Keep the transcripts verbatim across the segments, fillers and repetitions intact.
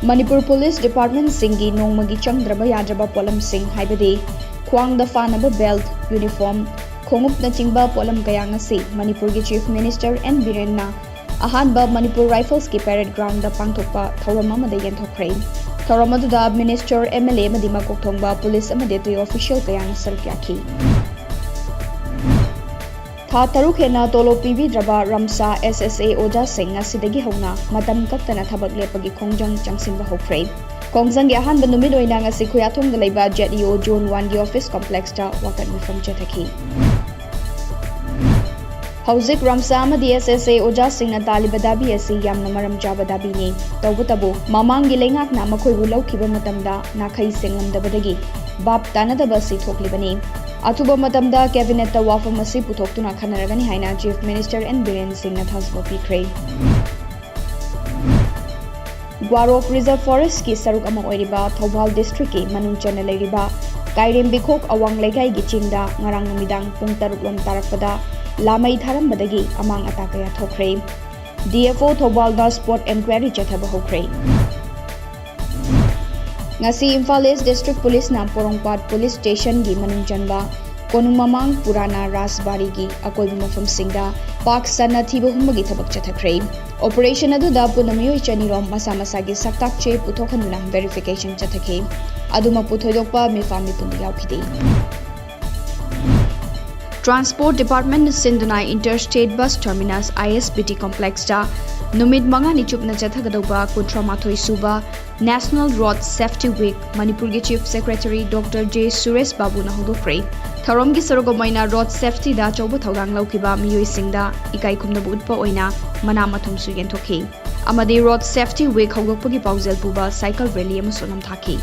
Manipur police ꯗꯤꯄꯥꯔꯠꯃꯦꯟꯁꯤꯡꯒꯤ ꯅꯣꯡꯃꯒꯤ ꯆꯪꯗ꯭ꯔꯕ ꯌꯥꯗ꯭ꯔꯕ ꯄꯣꯠꯂꯝꯁꯤꯡ, ꯍꯥꯏꯕꯗꯤ ꯈ꯭ꯋꯥꯡꯗ ꯐꯥꯅꯕ ꯕꯦꯜꯠ, ꯌꯨꯅꯤꯐꯣꯔꯝ, ꯈꯣꯡꯎꯞꯅꯆꯤꯡꯕ ꯄꯣꯠꯂꯝ ꯀꯌꯥ ꯉꯁꯤ ꯃꯅꯤꯄꯨꯔꯒꯤ ꯆꯤꯐ ꯃꯤꯅꯤꯁꯇꯔ ꯑꯦꯟ ꯕꯤꯔꯦꯟꯅ ꯑꯍꯥꯟꯕ ꯃꯅꯤꯄꯨꯔ ꯔꯥꯏꯐꯜꯁꯀꯤ ꯄꯦꯔꯦꯗ ꯒ꯭ꯔꯥꯎꯟꯗ ꯄꯥꯡꯊꯣꯛꯄ ꯊꯧꯔꯝ ꯑꯃꯗ ꯌꯦꯟꯊꯣꯛꯈ꯭ꯔꯦ꯫ ꯊꯧꯔꯝ ꯑꯗꯨꯗ ꯃꯤꯅꯤꯁꯇꯔ, ꯑꯦꯝ ꯑꯦꯜ ꯑꯦ ꯑꯃꯗꯤ ꯃꯀꯣꯛ ꯊꯣꯡꯕ ꯄꯨꯂꯤꯁ ꯑꯃꯗꯤ ꯑꯇꯩ ꯑꯣꯐꯤꯁꯤꯌꯦꯜ ꯀꯌꯥꯅ ꯁꯔꯨꯛ ꯌꯥꯈꯤ꯫ ꯊꯥ ꯇꯔꯨꯛ ꯍꯦꯟꯅ ꯇꯣꯂꯣꯞ ꯄꯤꯕꯤꯗ꯭ꯔꯕ ꯔꯝꯁꯥ ꯑꯦꯁ ꯑꯦꯁ ꯑꯦ ꯑꯣꯖꯥꯁꯤꯡ ꯉꯁꯤꯗꯒꯤ ꯍꯧꯅ ꯃꯇꯝ ꯀꯛꯇꯅ ꯊꯕꯛ ꯂꯦꯞꯄꯒꯤ ꯈꯣꯡꯖꯪ ꯆꯪꯁꯤꯟꯕ ꯍꯧꯈ꯭ꯔꯦ꯫ ꯈꯣꯡꯖꯪꯒꯤ ꯑꯍꯥꯟꯕ ꯅꯨꯃꯤꯠ ꯑꯣꯏꯅ ꯉꯁꯤ ꯈꯨꯌꯥꯊꯣꯡꯗ ꯂꯩꯕ ꯖꯦꯠ ꯏ ꯑꯣ ꯖꯣꯟ ꯋꯥꯟꯒꯤ ꯑꯣꯐꯤꯁ ꯀꯣꯝꯄ꯭ꯂꯦꯛꯁꯇ ꯋꯥꯀꯠ ꯃꯤꯐꯝ ꯆꯠꯊꯈꯤ꯫ ꯍꯧꯖꯤꯛ ꯔꯝꯁꯥ ꯑꯃꯗꯤ ꯑꯦꯁ ꯑꯦꯁ ꯑꯦ ꯑꯣꯖꯥꯁꯤꯡꯅ ꯇꯥꯜꯂꯤꯕ ꯗꯥꯕꯤ ꯑꯁꯤ ꯌꯥꯝꯅ ꯃꯔꯝ ꯆꯥꯕ ꯗꯥꯕꯤꯅꯤ꯫ ꯇꯧꯕꯇꯕꯨ, ꯃꯃꯥꯡꯒꯤ ꯂꯩꯉꯥꯛꯅ ꯃꯈꯣꯏꯕꯨ ꯂꯧꯈꯤꯕ ꯃꯇꯝꯗ ꯅꯥꯈꯩ ꯁꯦꯡꯂꯝꯗꯕꯗꯒꯤ ꯚꯥꯞ ꯇꯥꯅꯗꯕ ꯑꯁꯤ ꯊꯣꯛꯂꯤꯕꯅꯤ꯫ ꯑꯊꯨꯕ ꯃꯇꯝꯗ ꯀꯦꯕꯤꯅꯦꯠꯇ ꯋꯥꯐꯝ ꯑꯁꯤ ꯄꯨꯊꯣꯛꯇꯨꯅ ꯈꯟꯅꯔꯒꯅꯤ ꯍꯥꯏꯅ ꯆꯤꯐ ꯃꯤꯅꯤꯁꯇꯔ ꯑꯦꯟ ꯕꯤꯔꯦꯟ ꯁꯤꯡꯅ ꯊꯥꯖꯕ ꯄꯤꯈ꯭ꯔꯦ꯫ ꯒ꯭ꯋꯥꯔꯣꯛ ꯔꯤꯖꯔꯚ ꯐꯣꯔꯦꯁ꯭ꯠꯀꯤ ꯁꯔꯨꯛ ꯑꯃ ꯑꯣꯏꯔꯤꯕ ꯊꯧꯕꯥꯜ ꯗꯤꯁꯇ꯭ꯔꯤꯛꯀꯤ ꯃꯅꯨꯡ ꯆꯟꯅ ꯂꯩꯔꯤꯕ ꯀꯥꯏꯔꯦꯝꯕꯤꯈꯣꯛ ꯑꯋꯥꯡ ꯂꯩꯀꯥꯏꯒꯤ ꯆꯤꯡꯗ ꯉꯔꯥꯡ ꯅꯨꯃꯤꯗꯥꯡ ꯄꯨꯡ ꯇꯔꯨꯛ ꯂꯣꯝ ꯇꯥꯔꯛꯄꯗ ꯂꯥꯃꯩ ꯊꯥꯔꯝꯕꯗꯒꯤ ꯑꯃꯥꯡ ꯑꯇꯥ ꯀꯌꯥ ꯊꯣꯛꯈ꯭ꯔꯦ꯫ ꯗꯤ ꯑꯦꯐ ꯑꯣ ꯊꯧꯕꯥꯜꯗ ꯁ꯭ꯄꯣꯠ ꯏꯟꯀ꯭ꯋꯥꯏꯔꯤ ꯆꯠꯊꯕ ꯍꯧꯈ꯭ꯔꯦ꯫ ꯉꯁꯤ ꯏꯝꯐꯥꯜ ꯏꯁ꯭ꯠ ꯗꯤꯁꯇ꯭ꯔꯤꯛ ꯄꯨꯂꯤꯁꯅ ꯄꯣꯔꯣꯝꯄꯥꯠ ꯄꯨꯂꯤꯁ ꯁ꯭ꯇꯦꯁꯟꯒꯤ ꯃꯅꯨꯡ ꯆꯟꯕ ꯀꯣꯅꯨꯡ ꯃꯃꯥꯡ ꯄꯨꯔꯥꯅꯥ ꯔꯥꯖꯕꯥꯔꯤꯒꯤ ꯑꯀꯣꯏꯕ ꯃꯐꯝꯁꯤꯡꯗ ꯄꯥꯛ ꯁꯟꯅ ꯊꯤꯕ ꯍꯨꯝꯕꯒꯤ ꯊꯕꯛ ꯆꯠꯊꯈ꯭ꯔꯦ꯫ ꯑꯣꯄꯔꯦꯁꯟ ꯑꯗꯨꯗ ꯄꯨꯟꯅ ꯃꯤꯑꯣꯏ ꯆꯅꯤꯔꯣꯝ ꯃꯁꯥ ꯃꯁꯥꯒꯤ ꯁꯛꯇꯥꯛ ꯆꯦ ꯄꯨꯊꯣꯛꯍꯟꯗꯨꯅ ꯚꯦꯔꯤꯐꯤꯀꯦꯁꯟ ꯆꯠꯊꯈꯤ꯫ ꯑꯗꯨꯃꯛꯄꯨ ꯊꯣꯏꯗꯣꯛꯄ ꯃꯤꯐꯥ ꯃꯤꯄꯨꯟꯗ ꯌꯥꯎꯈꯤꯗꯦ꯫ ꯇ꯭ꯔꯥꯟꯁꯄꯣꯔꯠ ꯗꯤꯄꯥꯔꯠꯃꯦꯟꯠꯅ ꯁꯤꯟꯗꯨꯅ inter state bus terminus I S B T ꯀꯣꯝꯄ꯭ꯂꯦꯛꯁꯇ ꯅꯨꯃꯤꯠ ꯃꯉꯥꯅꯤ ꯆꯨꯞꯅ ꯆꯠꯊꯒꯗꯧꯕ ꯀꯨꯟꯊ꯭ꯔꯥ ꯃꯥꯊꯣꯏ ꯁꯨꯕ ꯅꯦꯁꯅꯦꯜ ꯔꯣꯗ ꯁꯦꯐꯇꯤ ꯋꯤꯛ ꯃꯅꯤꯄꯨꯔꯒꯤ chief secretary doctor J Suresh ꯕꯥꯕꯨꯅ ꯍꯧꯗꯣꯛꯈ꯭ꯔꯦ꯫ ꯊꯧꯔꯝꯒꯤ ꯁꯔꯨꯛ ꯑꯃ ꯑꯣꯏꯅ ꯔꯣꯗ ꯁꯦꯐꯇꯤꯗ ꯑꯆꯧꯕ ꯊꯧꯗꯥꯡ ꯂꯧꯈꯤꯕ ꯃꯤꯑꯣꯏꯁꯤꯡꯗ ꯏꯀꯥꯏ ꯈꯨꯝꯅꯕ ꯎꯠꯄ ꯑꯣꯏꯅ ꯃꯅꯥ ꯃꯊꯨꯝꯁꯨ ꯌꯦꯟꯊꯣꯛꯈꯤ꯫ ꯑꯃꯗꯤ ꯔꯣꯗ ꯁꯦꯐꯇꯤ ꯋꯤꯛ ꯍꯧꯗꯣꯛꯄꯒꯤ ꯄꯥꯎꯖꯦꯜ ꯄꯨꯕ ꯁꯥꯏꯀꯜ ꯔꯦꯂꯤ ꯑꯃꯁꯨ ꯅꯝꯊꯥꯈꯤ꯫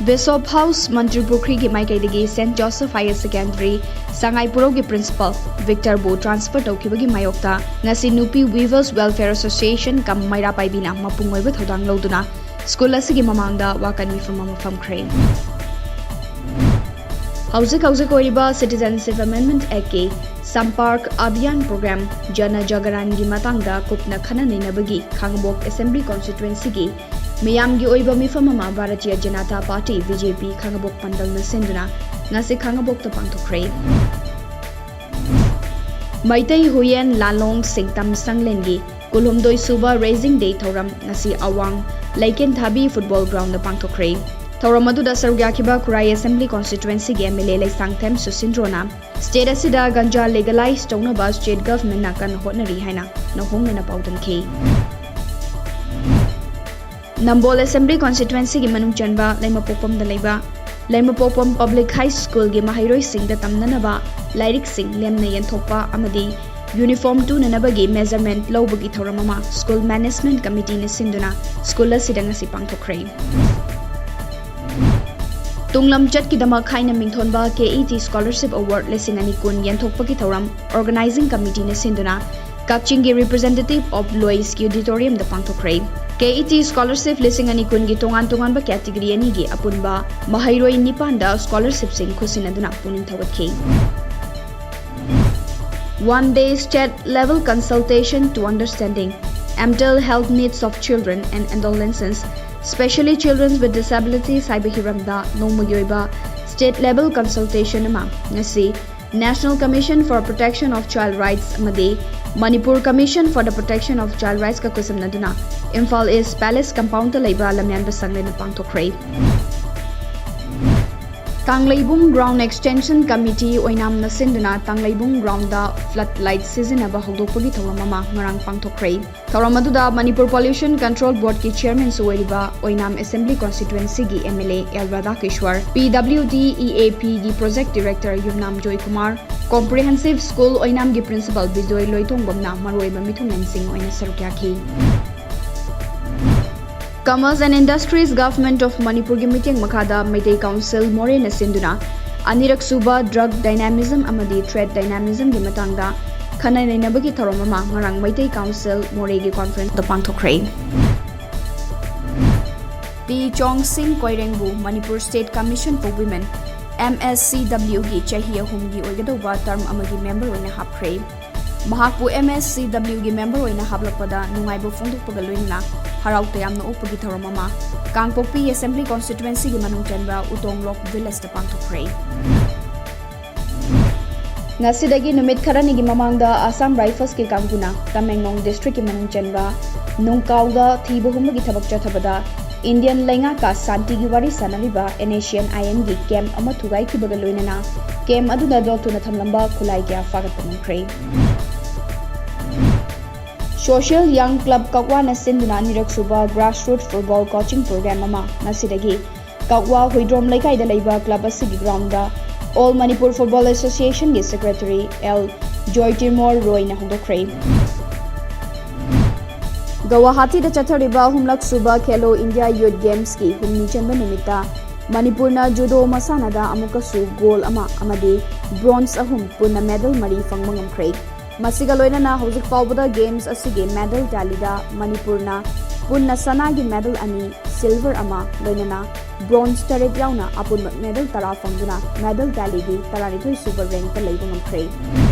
ꯕꯤꯁꯣꯞ ꯍꯥꯎꯁ, ꯃꯟꯇ꯭ꯔꯤ ꯄꯨꯈ꯭ꯔꯤꯒꯤ ꯃꯥꯏꯀꯩꯗꯒꯤ ꯁꯦꯟꯠ ꯖꯣꯁꯦꯐ ꯍꯥꯌꯔ ꯁꯦꯀꯦꯟꯗꯔꯤ, ꯁꯉꯥꯏ ꯄꯨꯔꯧꯒꯤ ꯄ꯭ꯔꯤꯟꯁꯤꯄꯥꯜ ꯚꯤꯛꯇꯔꯕꯨ ꯇ꯭ꯔꯥꯟꯁꯐꯔ ꯇꯧꯈꯤꯕꯒꯤ ꯃꯥꯌꯣꯛꯇ ꯉꯁꯤ ꯅꯨꯄꯤ ꯋꯤꯚꯔꯁ ꯋꯦꯜꯐꯤꯌꯔ ꯑꯦꯁꯣꯁꯤꯌꯦꯁꯟ ꯀꯝ ꯃꯩꯔꯥ ꯄꯥꯏꯕꯤꯅ ꯃꯄꯨꯡ ꯑꯣꯏꯕ ꯊꯧꯗꯥꯡ ꯂꯧꯗꯨꯅ ꯁ꯭ꯀꯨꯜ ꯑꯁꯤꯒꯤ ꯃꯃꯥꯡꯗ ꯋꯥꯀꯠ ꯃꯤꯐꯝ ꯑꯃ ꯐꯝꯈ꯭ꯔꯦ꯫ ꯍꯧꯖꯤꯛ ꯍꯧꯖꯤꯛ ꯑꯣꯏꯔꯤꯕ Citizenship Amendment Actꯀꯤ Sampark Abhiyan Program, ꯖꯅ ꯖꯒꯔꯥꯟꯒꯤ ꯃꯇꯥꯡꯗ ꯀꯨꯞꯅ ꯈꯟꯅ ꯅꯩꯅꯕꯒꯤ ꯈꯥꯉꯕꯣꯛ Assembly Constituencyꯒꯤ ꯃꯤꯌꯥꯝꯒꯤ ꯑꯣꯏꯕ ꯃꯤꯐꯝ ꯑꯃ ꯚꯥꯔꯇꯤꯌ ꯖꯅꯇꯥ ꯄꯥꯔꯇꯤ, BJP, ꯈꯥꯉꯕꯣꯛ ꯄꯥꯟꯗꯝꯅ ꯁꯤꯟꯗꯨꯅ ꯉꯁꯤ ꯈꯥꯉꯕꯣꯛꯇ ꯄꯥꯡꯊꯣꯛꯈ꯭ꯔꯦ꯫ ꯃꯩꯇꯩ ꯍꯨꯌꯦꯟ ꯂꯥꯂꯣꯡ ꯁꯤꯡꯇꯝ ꯁꯪꯂꯦꯟꯒꯤ ꯀꯨꯟꯍꯨꯝꯗꯣꯏ ꯁꯨꯕ Raising Day ꯊꯧꯔꯝ ꯉꯁꯤ ꯑꯋꯥꯡ ꯂꯩꯀꯦꯟꯊꯥꯕꯤ Football Groundꯗ ꯄꯥꯡꯊꯣꯛꯈ꯭ꯔꯦ꯫ ꯊꯧꯔꯝ ꯑꯗꯨꯗ ꯁꯔꯨꯛ ꯌꯥꯈꯤꯕ ꯈꯨꯔꯥꯏ Assembly Constituencyꯒꯤ MLA ꯂꯩꯁꯥꯡꯊꯦꯝ ꯁꯨꯁꯤꯟꯗ꯭ꯔꯣꯅ state ꯑꯁꯤꯗ ꯒꯟꯖꯥ legalize ꯇꯧꯅꯕ state governmentꯅ ꯀꯟꯅ ꯍꯣꯠꯅꯔꯤ ꯍꯥꯏꯅ ꯅꯧꯍꯣꯡꯅꯅ ꯄꯥꯎꯗꯝꯈꯤ꯫ ꯅꯝꯕꯣꯜ Assembly Constituencyꯒꯤ ꯃꯅꯨꯡ ꯆꯟꯕ ꯂꯩꯃꯄꯣꯛꯄꯝꯗ ꯂꯩꯕ ꯂꯩꯃꯄꯣꯛꯄꯝ Public High Schoolꯒꯤ ꯃꯍꯩꯔꯣꯏꯁꯤꯡꯗ ꯇꯝꯅꯅꯕ ꯂꯥꯏꯔꯤꯛꯁꯤꯡ ꯂꯦꯝꯅ ꯌꯦꯟꯊꯣꯛꯄ ꯑꯃꯗꯤ uniform ꯇꯨꯅꯅꯕꯒꯤ measurement ꯂꯧꯕꯒꯤ ꯊꯧꯔꯝ ꯑꯃ School Management Committeeꯅ ꯁꯤꯟꯗꯨꯅ school ꯑꯁꯤꯗ ꯉꯁꯤ ꯄꯥꯡꯊꯣꯛꯈ꯭ꯔꯦ꯫ ꯇꯨꯡꯂꯝꯆꯠꯀꯤꯗꯃꯛ ꯍꯥꯏꯅ ꯃꯤꯡꯊꯣꯟꯕ KET Scholarship Award ꯂꯤꯁꯤꯡ ꯑꯅꯤ ꯀꯨꯟ ꯌꯦꯟꯊꯣꯛꯄꯒꯤ ꯊꯧꯔꯝ Organizing Committeeꯅ ꯁꯤꯟꯗꯨꯅ ꯀꯛꯆꯤꯡꯒꯤ Representative of Loi's Auditoriumꯗ ꯄꯥꯡꯊꯣꯛꯈ꯭ꯔꯦ꯫ KET Scholarship ꯂꯤꯁꯤꯡ ꯑꯅꯤ ꯀꯨꯟꯒꯤ ꯇꯣꯉꯥꯟ ꯇꯣꯉꯥꯟꯕ category ꯑꯅꯤꯒꯤ ꯑꯄꯨꯟꯕ ꯃꯍꯩꯔꯣꯏ ꯅꯤꯄꯥꯟꯗ scholarshipꯁꯤꯡ ꯈꯨꯠꯁꯤꯟꯅꯗꯨꯅ ꯄꯨꯛꯅꯤꯡ ꯊꯧꯒꯠꯈꯤ꯫ One day state level consultation to understanding mental health needs of children and adolescents, specially children with disabilities ꯍꯥꯏꯕ ꯍꯤꯔꯝꯗ ꯅꯣꯡꯃꯒꯤ ꯑꯣꯏꯕ state level consultation ꯑꯃ ꯉꯁꯤ National Commission for Protection of Child Rights ꯑꯃꯗꯤ Manipur Commission for the Protection of Child Rightsꯀ ꯈꯨꯠꯁꯝꯅꯗꯨꯅ Imphal East Palace Compoundꯇ ꯂꯩꯕ ꯂꯝꯌꯥꯟꯕ ꯁꯪꯂꯦꯟꯗ ꯄꯥꯡꯊꯣꯛꯈ꯭ꯔꯦ꯫ ꯇꯥꯡꯂꯩꯕꯨꯡ Ground Extension Committee ꯑꯣꯏꯅꯥꯝꯅ ꯁꯤꯟꯗꯨꯅ ꯇꯥꯡꯂꯩꯕꯨꯡ Groundꯗ flood light ꯁꯤꯖꯤꯟꯅꯕ ꯍꯧꯗꯣꯛꯄꯒꯤ ꯊꯧꯔꯝ ꯑꯃ ꯉꯔꯥꯡ ꯄꯥꯡꯊꯣꯛꯈ꯭ꯔꯦ꯫ ꯊꯧꯔꯝ ꯑꯗꯨꯗ Manipur Pollution Control Boardꯀꯤ chairmanꯁꯨ ꯑꯣꯏꯔꯤꯕ ꯑꯣꯏꯅꯥꯝ Assembly Constituencyꯒꯤ MLA L ꯔꯥꯙꯥꯀꯤꯁ꯭ꯋꯔ, PWDEAPꯒꯤ project director ꯌꯨꯝꯅꯥꯝ Joykumar, Comprehensive School ꯑꯣꯏꯅꯥꯝꯒꯤ principal Bijoy ꯂꯣꯏꯇꯣꯡꯕꯝꯅ ꯃꯔꯨꯑꯣꯏꯕ ꯃꯤꯊꯨꯡꯂꯦꯟꯁꯤꯡ ꯑꯣꯏꯅ ꯁꯔꯨꯛ ꯌꯥꯈꯤ꯫ Commerce and Industries Government of Manipurꯒꯤ ꯃꯤꯠꯌꯦꯡ ꯃꯈꯥꯗ Meitei Council ꯃꯣꯔꯦꯅ ꯁꯤꯟꯗꯨꯅ ꯑꯅꯤꯔꯛ ꯁꯨꯕ drug dynamism ꯑꯃꯗꯤ trade dynamismꯒꯤ ꯃꯇꯥꯡꯗ ꯈꯟꯅ ꯅꯩꯅꯕꯒꯤ ꯊꯧꯔꯝ ꯑꯃ ꯉꯔꯥꯡ Meitei Council ꯃꯣꯔꯦꯒꯤ conferenceꯗ ꯄꯥꯡꯊꯣꯛꯈ꯭ꯔꯦ꯫ ꯇꯤ ꯆꯣꯡꯁꯤꯡ ꯀꯣꯏꯔꯦꯡꯕꯨ Manipur State Commission for Women M S C ꯗꯕ꯭ꯂꯤꯎꯒꯤ ꯆꯍꯤ ꯑꯍꯨꯝꯒꯤ ꯑꯣꯏꯒꯗꯧꯕ ꯇꯔꯝ ꯑꯃꯒꯤ ꯃꯦꯝꯕꯔ ꯑꯣꯏꯅ ꯍꯥꯞꯈ꯭ꯔꯦ꯫ ꯃꯍꯥꯛꯄꯨ ꯑꯦꯝ ꯑꯦꯁ ꯁꯤ ꯗꯕ꯭ꯂꯤꯎꯒꯤ ꯃꯦꯝꯕꯔ ꯑꯣꯏꯅ ꯍꯥꯞꯂꯛꯄꯗ ꯅꯨꯡꯉꯥꯏꯕ ꯐꯣꯡꯗꯣꯛꯄꯒ ꯂꯣꯏꯅꯅ ꯍꯔꯥꯎ ꯇꯌꯥꯝꯅ ꯑꯣꯛꯄꯒꯤ ꯊꯧꯔꯝ ꯑꯃ ꯀꯥꯡꯄꯣꯛꯄꯤ ꯑꯦꯁꯦꯝꯕ꯭ꯂꯤ ꯀꯣꯟꯁꯇꯤꯇ꯭ꯋꯦꯟꯁꯤꯒꯤ ꯃꯅꯨꯡ ꯆꯟꯕ ꯎꯇꯣꯡꯂꯣꯛ ꯚꯤꯂꯦꯖꯇ ꯄꯥꯡꯊꯣꯛꯈ꯭ꯔꯦ꯫ ꯉꯁꯤꯗꯒꯤ ꯅꯨꯃꯤꯠ ꯈꯔꯅꯤꯒꯤ ꯃꯃꯥꯡꯗ ꯑꯁꯥꯝ ꯔꯥꯏꯐꯜꯁꯀꯤ ꯀꯥꯡꯕꯨꯅ ꯇꯃꯦꯡꯂꯣꯡ ꯗꯤꯁꯇ꯭ꯔꯤꯛꯀꯤ ꯃꯅꯨꯡ ꯆꯟꯕ ꯅꯨꯡꯀꯥꯎꯗ ꯊꯤꯕ ꯍꯨꯝꯕꯒꯤ ꯊꯕꯛ ꯆꯠꯊꯕꯗ ꯏꯟꯗꯤꯌꯟ ꯂꯩꯉꯥꯛꯀ ꯁꯥꯟꯇꯤꯒꯤ ꯋꯥꯔꯤ ꯁꯥꯟꯅꯔꯤꯕ and S C and I ꯑꯦꯟꯒꯤ camp ꯑꯃ ꯊꯨꯒꯥꯏꯈꯤꯕꯒ ꯂꯣꯏꯅꯅ ꯀꯦꯝꯞ ꯑꯗꯨꯗ ꯂꯣꯠꯇꯨꯅ ꯊꯝꯂꯝꯕ ꯈꯨꯠꯂꯥꯏ ꯀꯌꯥ ꯐꯥꯒꯠꯄ ꯉꯝꯈ꯭ꯔꯦ꯫ ꯁꯣꯁꯤꯌꯦꯜ ꯌꯪ ꯀ꯭ꯂꯕ ꯀꯛꯋꯥꯅ ꯁꯤꯟꯗꯨꯅ ꯑꯅꯤꯔꯛꯁꯨꯕ ꯒ꯭ꯔꯥꯁꯔꯨꯠ ꯐꯨꯠꯕꯣꯜ ꯀꯣꯆꯤꯡ ꯄ꯭ꯔꯣꯒ꯭ꯔꯥꯝ ꯑꯃ ꯉꯁꯤꯗꯒꯤ ꯀꯛꯋꯥ ꯍꯨꯏꯗ꯭ꯔꯣꯝ ꯂꯩꯀꯥꯏꯗ ꯂꯩꯕ ꯀ꯭ꯂꯕ ꯑꯁꯤꯒꯤ ꯒ꯭ꯔꯥꯎꯟꯗ ꯑꯣꯜ ꯃꯅꯤꯄꯨꯔ ꯐꯨꯠꯕꯣꯜ ꯑꯦꯁꯣꯁꯤꯌꯦꯁꯟꯒꯤ ꯁꯦꯀ꯭ꯔꯦꯇꯔꯤ ꯑꯦꯜ ꯖꯣꯏꯇꯤꯔꯃꯣꯜ ꯔꯣꯏꯅ ꯍꯧꯗꯣꯛꯈ꯭ꯔꯦ꯫ ꯒꯧꯋꯥꯍꯥꯇꯤꯗ ꯆꯠꯊꯔꯤꯕ ꯑꯍꯨꯝꯂꯛ ꯁꯨꯕ ꯈꯦꯂꯣ ꯏꯟꯗꯤꯌꯥ ꯌꯨꯠ ꯒꯦꯝꯁꯀꯤ ꯍꯨꯝꯅꯤ ꯆꯟꯕ ꯅꯨꯃꯤꯠꯇ ꯃꯅꯤꯄꯨꯔꯅ ꯖꯨꯗꯣ ꯃꯁꯥꯟꯅꯗ ꯑꯃꯨꯛꯀꯁꯨ ꯒꯣꯜ ꯑꯃ ꯑꯃꯗꯤ ꯕ꯭ꯔꯣꯟꯖ ꯑꯍꯨꯝ, ꯄꯨꯟꯅ ꯃꯦꯗꯜ ꯃꯔꯤ ꯐꯪꯕ ꯉꯝꯈ꯭ꯔꯦ꯫ ꯃꯁꯤꯒ ꯂꯣꯏꯅꯅ ꯍꯧꯖꯤꯛ ꯐꯥꯎꯕꯗ ꯒꯦꯝꯁ ꯑꯁꯤꯒꯤ ꯃꯦꯗꯜ ꯇꯦꯂꯤꯗ ꯃꯅꯤꯄꯨꯔꯅ ꯄꯨꯟꯅ ꯁꯅꯥꯒꯤ ꯃꯦꯗꯜ ꯑꯅꯤ, ꯁꯤꯜꯚꯔ ꯑꯃ, ꯂꯣꯏꯅꯅ ꯕ꯭ꯔꯣꯟꯖ ꯇꯔꯦꯠ ꯌꯥꯎꯅ ꯑꯄꯨꯟꯕ ꯃꯦꯗꯜ ꯇꯔꯥ ꯐꯪꯗꯨꯅ ꯃꯦꯗꯜ ꯇꯦꯂꯤꯒꯤ ꯇꯔꯥꯅꯤꯊꯣꯏ ꯁꯨꯕ ꯔꯦꯡꯛꯇ ꯂꯩꯕ ꯉꯝꯈ꯭ꯔꯦ꯫